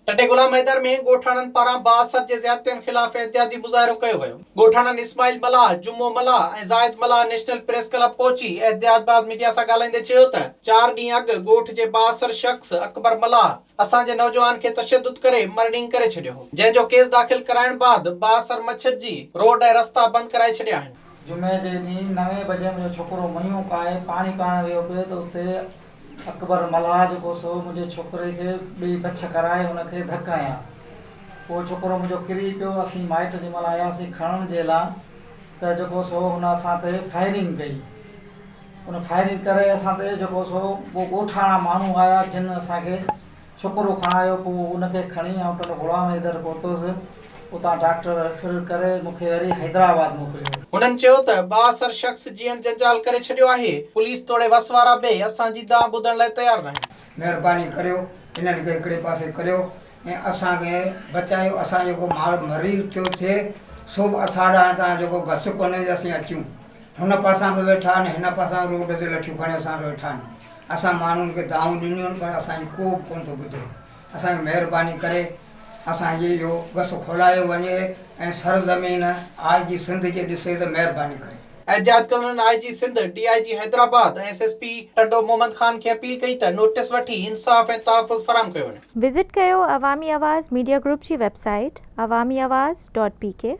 ٽنڊي غلام حيدر ۾ ڳوٺاڻن پاران بااثر جي زيادتين خلاف احتجاجي مظاهرو ڪيو ويو. ڳوٺاڻن اسماعيل ملاح، جمعو ملاح ۽ زاهد ملاح نيشنل پريس ڪلب پهچي احتجاج بعد ميڊيا سان ڳالهائيندي چيو ته چار ڏينهن اڳ ڳوٺ جي بااثر شخص اڪبر ملاح اسان جي نوجوان کي تشدد ڪري مرڻينگ ڪري ڇڏيو هو جنهن جو ڪيس داخل ڪرائڻ بعد بااثر مڇرجي روڊ ۽ رستا بند ڪرائي ڇڏيا آهن. جمعي جي ڏينهن نوين بجي منهنجو ڇوڪرو ميون ڪاهي پاڻي پائڻ ويو پئي ته اتي اڪبر ملاح جيڪو سو منهنجي ڇوڪري کي ٻئي بڇ ڪرائي هن کي ڌڪ هنيا. پوء ڇوڪرو منهنجو ڪري پيو اسين مائٽ جنهن مهل آياسين کڻڻ جي لا ته جيڪو سو هن اسان تي فائرنگ ڪئي. ان فائرنگ ڪري اسان تي جيڪو سو پوء ڳوٺاڻا ماڻهو آيا جن اسان کي ڇوڪرو کڻايو پوء ان کي کڻي آئون ٽنڊو غلام حيدر پهتس اتان ڊاڪٽر ريفر ڪري مون کي وري حيدرآباد موڪليو. هنن چيو ته بااثر شخص جيئڻ جنجال ڪري ڇڏيو آهي، پوليس توڙي وس وارا به اسان جي دانهن ٻڌڻ لاء تيار ناهن. مهرباني ڪريو انهن کي هڪڙي پاسي ڪريو ۽ اسان کي بچايو اسان جيڪو مال مريض ٿيو ٿئي سو به اسان ڏانهن تان جيڪو گس ڪونهي جو اسين اچون هن پاسان به ويٺا آهن هن پاسان روڊ تي لٺيون کڻي اسان وٽ ويٺا آهن اسان ماڻهن کي دانهون ڏنيون آهن پر اسان جي ڪو به ڪونه ٿو ٻڌي اسان کي مهرباني ڪري اسان جي اهو گس کولايو وڃي ۽ سر زمين آء جي سنڌ جي ڏسي ته مهرباني ڪري. احتجاج ڪندڙن I G Sindh, D I G Hyderabad ۽ S S P Tando Muhammad Khan کي اپيل ڪئي ته نوٽيس وٺي انصاف ۽ تحفظ فراهم ڪيو وڃي. وزٽ ڪيو عوامي آواز ميڊيا گروپ جي website Awami Awaz dot P K.